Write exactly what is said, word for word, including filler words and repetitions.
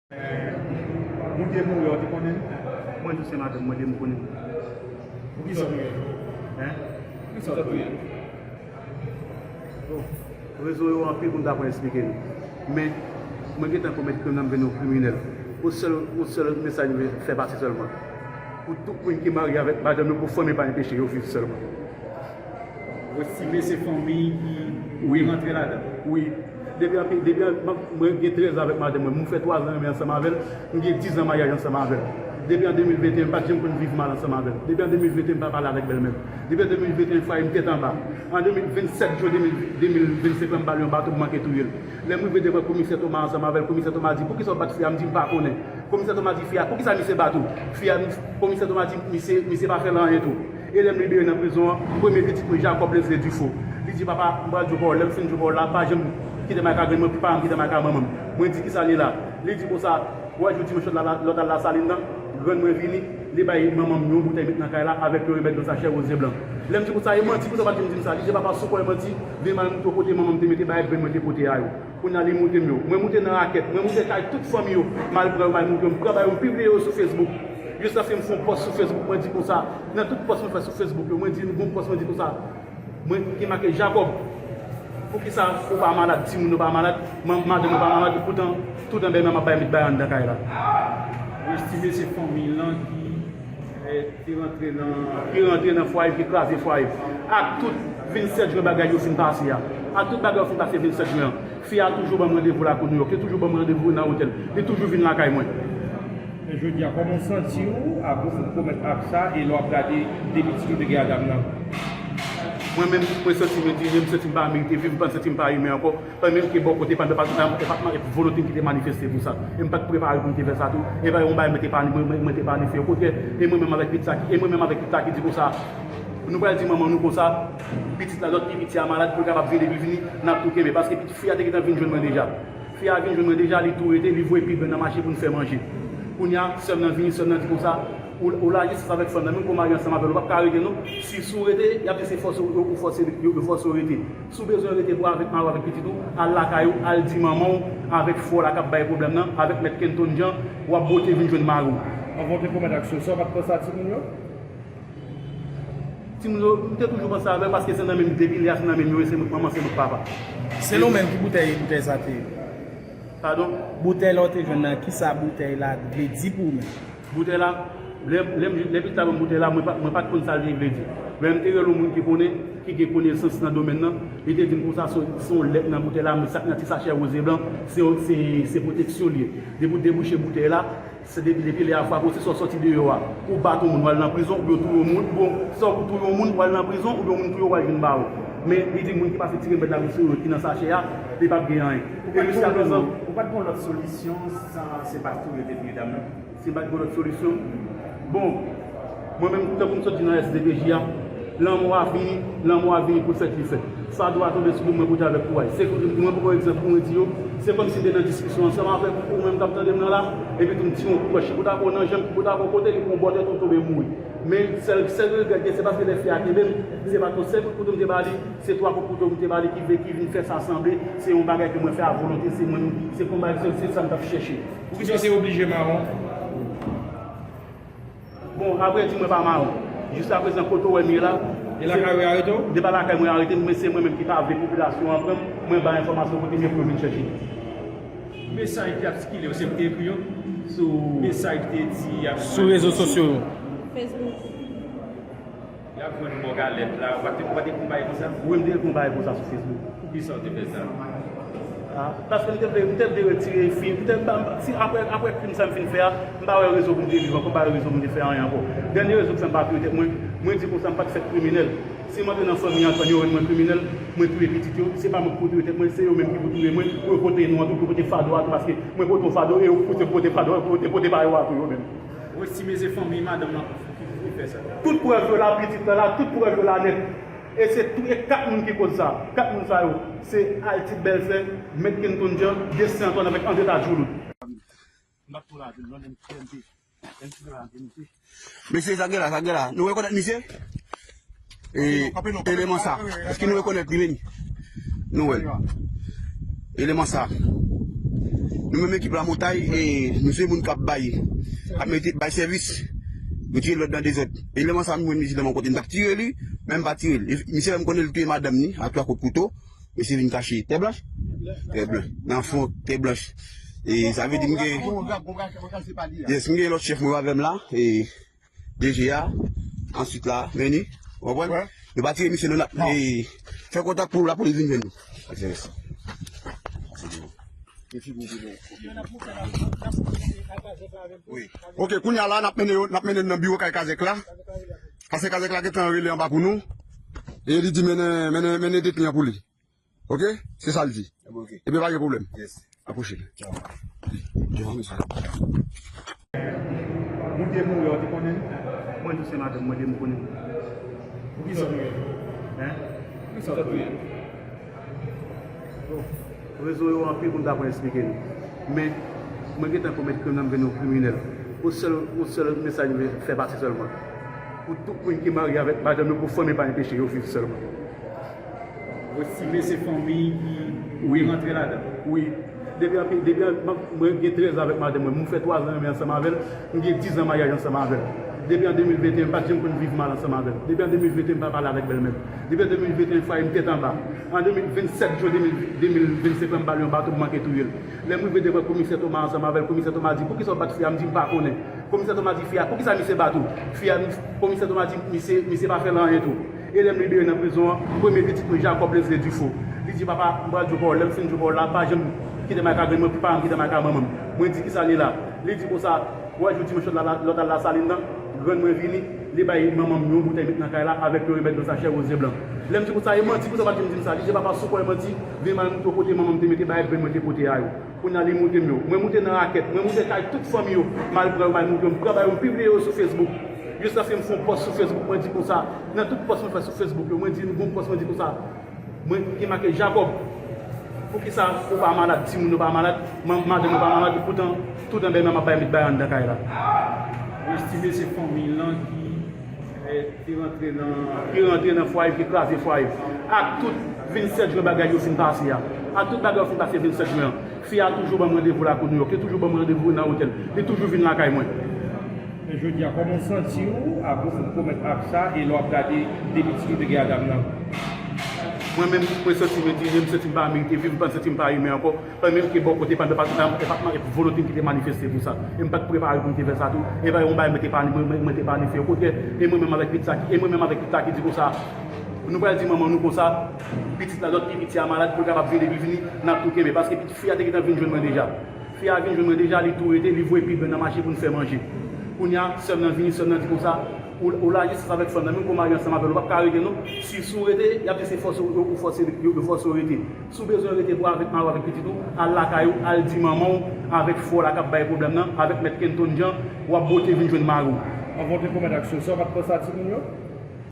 Moun ki te mouri a, ou te konnen li? Mwen tou se madanm mwen te m konnen. Poukisa w touye l? Hein? Poukisa w touye l? Bon, rezon yo anpil pou m ta pran esplike nou. Men, mwen gentan komèt krim nan, m vin yon kriminèl. Yon sèl, yon sèl mesaj m vle fè pase sèlman. Pou tout moun ki marye avèk madanm yo, pou fanmi pa enpeche yo viv sèlman. Ou estime se fanmi ki wi rantre ladan? Wi. Depi anpi, depi an, mwen, mwen gen trèz an avèk madanm mwen. Mwen fè twa zan renmen ansanm avè l. Mwen gen diz an maryaj ansanm avè l. Depi an de mil venteyen, m pa t janm konn viv mal ansanm avè l. Depi an de mil venteyen, m pa pale avèk bèlmè m. Depi an de mil venteyen, fwaye m tèt anba. An de mil, vennsèt jen de mil, de mil vennsenk la, m ba l yon baton, m manke touye l. Lè m rive devan komisè Toma ansanm avè l, komisè Toma di, "Poukisa w bat fi a?" M di, "M pa konnen." Komisè Toma di fi a, "Poukisa misye bat ou?" Fi a, komisè Toma di, "Misye, misye pa fè l anyen tou." E lè m libere nan prizon an, premye pitit mwen, Jacob Leslie Dufaux. Li di, "Papa, m pral di w pawòl, lè m fin di w pawòl la, pa janm kite m al ka grann mwen, pa janm kite m al ka manman m." Mwen di, "Kisa l ye la?" Li di konsa, "Ou wè jou dimanch lòt la, lòt al Lasalin nan, grann mwen vini, li bay manman m yon boutèy met nan kay la, avèk yon remèd nan sachè woze blan." Lè m di konsa, "E manti, poukisa w pa t vin di m sa?" Li di, "Papa, si w kwè manti, vin m al montre w kote manman m te mete bagay grann mwen te pote a yo." Kounye a li moute m yo. Mwen moute nan rakèt. Mwen moute kay tout fanmi yo. M al pran yo, m al montre yo. M pran bagay yo, m pibliye yo sou Facebook. Jiskaske m fè yon pòs sou Facebook, mwen di konsa, nan tout pòs mwen fè sou Facebook yo, mwen di, yon pòs mwen di konsa, mwen ki make Jacob, poukisa ou pa malad, timoun yo pa malad, man-, madanm yo pa malad, poutan tout anbèy nan m ap bay met bay anndan kay la. Ou estime se fanmi lan ki, eh, ki rantre nan ki rantre nan fwaye, ki kraze fwaye. Ak tout vennsèt jen bagay yo fin pase a. Ak tout bagay yo fin pase vennsèt jen an. Fi a toujou ban m randevou lakou Nouyòk. Li toujou ban m randevou nan otèl. Li toujou vin lakay mwen. E jodi a, kòman w santi w apre w fin komèt ak sa e lè w ap gade de pitit ou te gen a dam nan? Mwen menm, mwen santi m endinye, m santi m pa merite viv, m pa santi m pa imen ankò. Mwen menm ke bò kote pa m, e pa t, e pa t, e pa t volonte m ki te manifeste pou sa. E m pa t prepare pou m te fè sa tou. E pa yon bagay mwen te pa, mwen, mwen, mwen te planifye. Okontrè, e mwen menm avèk pitit sa ki, e mwen menm avèk pitit sa ki di konsa, nou pral di manman nou konsa, pitit la, lòt pi piti a malad, pou l kapab vin epi l vini, n ap tou kenbe. Paske pitit fi a te gentan vin jwenn mwen deja. Fi a vin jwenn mwen deja, li tou rete, li voye pi gran nan mache pou n fè manje. Kounye a, sè m nan vini, sè m nan di konsa, ou, ou lajistis avèk fanm nan, menm ke w marye ansanm avè l, ou p ap ka rete non. Si, si w rete, y ap di se fòse w, yo fòse, yo, yo fòse w rete. Si w bezwen rete pou avèk mari w, avèk pitit ou, al lakay ou, al di manman w avèk frè w la k ap bay pwoblèm nan, avèk mèt Kenton Jean, w ap bote vin jwenn mari w. Anvan w te komèt aksyon sa, w pa t panse a timoun yo? Timoun yo, m te toujou panse avè yo paske se nan men m depi lè a, se nan men m yo ye, se mwen k manman, se mwen k papa. Selon w menm, ki boutèy, boutèy sa te ye? Padon? Boutèy la w te jwenn nan, kisa boutèy la vle di pou ou menm? Boutèy la, lè, lè, lè pitit la ban m boutèy la, mwen pa, mwen pa t konn sa l te vle di. Lè m te rele yon moun ki konnen, ki gen konesans nan domèn nan, li te di m konsa, se, se yon lèt nan boutèy la, men sa k nan ti sachè woze blan, se, se, se pwoteksyon l ye. Depi w debouche boutèy la, se depi, depi lè a frape w, se swa w sòti deyò a, ou bat yon moun, w al nan prizon, oubyen w touye yon moun, bon, swa w touye yon moun, w al nan prizon, oubyen yon moun touye w, w al jwenn ba w. Men, li di moun ki pase ti renmèd la, ki sou yo, ki nan sachè a, li p ap gen anyen. E jiskaprezan, ou pa t gon lòt solisyon san se pa touye w te touye dam nan? Si m pa t gen lòt solisyon. Bon, mwen menm, tankou m sot di nan S D P J a, lanmò a vini, lanmò a vini pou l fèt li fèt. Fado a tonbe sou do mwen pote avèk kouraj. Se, mwen poko egzanp pou mwen di yo, se kòmsi m te nan diskisyon ansanm avèk ou menm k ap tande m nan la, epi tou m tire yon kout wòch, kout a pa w nan janm, kout a pa w kote, li pran w bò tèt ou tonbe mouri. Men sèl, sèl regrè m gen, se paske lè fi a kenbe m, se pa t yon sèl kout kouto m te ba li, se twa kout kouto m te ba li ki vin, ki vin fè sa sanble se yon bagay ke mwen fè a volonte, se mwen, se konba, se, se sa m t ap chèche. Ou ki se oblije mawon? Bon, apre di mwen pa mawon. Jiskaprezan, kote w wè m ye la, e lakay ou yo arete w? Se pa lakay mwen yo arete m, men se mwen menm ki pa vle popilasyon an pran m, mwen bay enfòmasyon kote m ye pou yo vin chèche m. Mesaj ki ap sikile yo, se ou te ekri yo? Sou mesaj ki te di y ap sou rezo sosyo yo. Facebook. Y ap jwenn bò galèt la, ou pa te, ou pa te konpaye konsa? Wi, m te konpaye konsa sou Facebook. Poukisa w te fè sa? Ah, paske m te vle, m te vle retire fi, m te, m pa, m pa, si apre, apre krim sa m fin fè a, m pa wè rezon pou m te viv ankò, m pa wè rezon pou m te fè anyen ankò. Dènye rezon k fè m pa touye tèt mwen, mwen di konsa m pa t fèt kriminèl. Si m antre nan fanmi an, yo wè mwen kriminèl, mwen touye pitit yo, se pa mwen ki pou touye tèt mwen, se yo menm ki pou touye mwen, pou yo pote nou an tou, pou yo pote fado a tou, paske mwen pote yon fado e yo pote, pote fado a, pote, pote pa yo a tou yo menm. Ou estime se fanmi madanm nan ki fè sa? Tout prèv yo la, pitit lan la, tout prèv yo la nèt. E se tou, e kat moun ki koz sa. Kat moun sa yo, se Altide Bèlfè, Mèt Kenton Jean, Destin Antoine avèk André Tadjoulout. Mesye, sa gen la, sa gen la. Nou rekonèt misye? E, eleman sa. Èske nou rekonèt li menm? Nou wè l. Eleman sa. Nou menm ekip Lamontay, e, nou se moun k ap bay, k ap mete, bay sèvis. Nou tire lòd nan dezòd. E lè m ansanm mwen, misye lè m kote, m t ap tire li, men m pa tire l. E misye fè m konnen li touye madanm ni, a twa kout kouto. Misye vin kache tè blanch. Tè blanch. Nan fon, tè blanch. E sa vle di m gen, yes, m gen lòt chèf mwen avè m la. E D G a, answit la, Meni, ou konprann? Nou pa tire misye non, n ap, e, fè kontak pou lapolis vin jwenn nou. Wi. Ok, kounye a la, n ap mennen yo, n ap mennen nan biwo kay Kazèk la. Paske Kazèk la gentan rele anba pou nou. E li di mennen, mennen, mennen detni an pou li. Ok? Se sa l di. Ebyen pa gen pwoblèm. Apwoche. Moun te mouri, ou te konnen? Mwen tou se madanm mwen te m konnen. Poukisa w touye l? Hein? Poukisa w touye l? Bon, rezon yo anpil pou m ta pran esplike nou. Men, mwen gentan komèt krim nan, m vin yon kriminèl. Yon sèl, yon sèl mesaj m vle fè pase sèlman. Pou tout moun ki marye avèk madanm yo, pou fanmi pa enpeche yo viv sèlman. Ou estime se fanmi ki rantre ladan? Wi. Depi anpil, depi an, mwen, mwen gen trèz an avèk madanm mwen. Mwen fè twa zan renmen ansanm avè l. M gen diz an maryaj ansanm avè l. Depi an de mil venteyen, m pa t janm konn viv mal ansanm avè l. Depi an de mil venteyen, m pa pale avèk bèlmè m. Depi an de mil venteyen, fwaye m tèt anba. An de mil vennsèt, jen de mil, de mil vennsenk lan, m ba l yon baton, m manke touye l. Lè m rive devan komisè Toma ansanm avè l, komisè Toma di, "Poukisa w bat fi a?" M di, "M pa konnen." Komisè Toma di fi a, "Poukisa misye bat ou?" Fi a, komisè Toma di, "Misye, misye pa fè l anyen tou." E lè m libere nan prizon an, premye pitit mwen, Jacob Leslie Dufaux. Li di, "Papa, m pral di w pawòl, lè m fin di w pawòl la, pa janm kite m al ka grann mwen, pa janm kite m al ka manman m." Mwen di, "Kisa l ye la?" Li di konsa, "Ou wè jou dimanch lòt la, lòt la Lasalin nan, grann mwen vini, li bay manman m yon boutèy met nan kay la avèk yon remèd nan sachè woz e blan." Lè m di konsa, "E manti, poukisa w pa t janm di m sa?" Li di, "Papa, si w kwè manti, vin m al montre w kote manman m te mete bagay grann mwen te pote a yo." Kounye a li moute m yo. Mwen moute nan rakèt. Mwen moute kay tout fanmi yo. M al pran yo, m al moute yo. M pran bagay yo, m pibliye yo sou Facebook. Jiskaske m fè yon pòs sou Facebook, mwen di konsa, nan tout pòs mwen fè sou Facebook yo, mwen di, yon pòs, mwen di konsa, mwen ki make Jacob. Poukisa ou pa malad, timoun yo pa malad, man-, madanm yo pa malad, poutan tout an bèlmè m ap bay met bagay anndan kay la. Ou estime se fanmi lan ki, eh, ki rantre nan, ki rantre nan fwaye, ki kraze fwaye. Ak tout vennsèt jen bagay yo fin pase a. Ak tout bagay yo fin pase vennsèt jen an. Fi a toujou ban m randevou lakou Nouyòk, li toujou ban m randevou nan otèl, li toujou vin lakay mwen. Men jodi a, kòman w santi w apre w fin komèt ak sa e lè w ap gade de pitit ou te gen a dam nan? Mwen menm, mwen santi m etilize, m santi m pa merite viv, m pa santi m pa imen ankò. Mwen menm ke bò kote pa m, e pa, e pa, e pa volonte m ki te manifeste pou sa. E m pa t prepare pou m te fè sa tou. E pa yon bagay mwen te pa, mwen, mwen, mwen te planifye. Okontrè, e mwen menm avèk pitit sa ki, e mwen menm avèk pitit sa ki di konsa, nou pral di manman nou konsa, pitit la, lòt ki piti a malad, pou l kapab vin epi vini, n ap tou kenbe. Paske pitit fi a te gentan vin jwenn mwen deja. Fi a vin jwenn mwen deja, li tou rete, li voye pi grann nan mache pou n fè manje. Kounye a, sè m nan vini, sè m nan di konsa, ou, ou lajistis avèk fanm nan, menm ke w marye ansanm avè l, ou p ap ka rete non. Si, si w rete, y ap di se fòse w, yo, ou fòse, yo, yo fòse w rete. Si w bezwen rete pou avèk mari w, avèk pitit ou, al lakay ou, al di manman w, avèk frè w la k ap bay pwoblèm nan, avèk mèt Kenton Jean, w ap bote vin jwenn mari w. Anvan w te komèt aksyon sa, w pa t panse a timoun yo?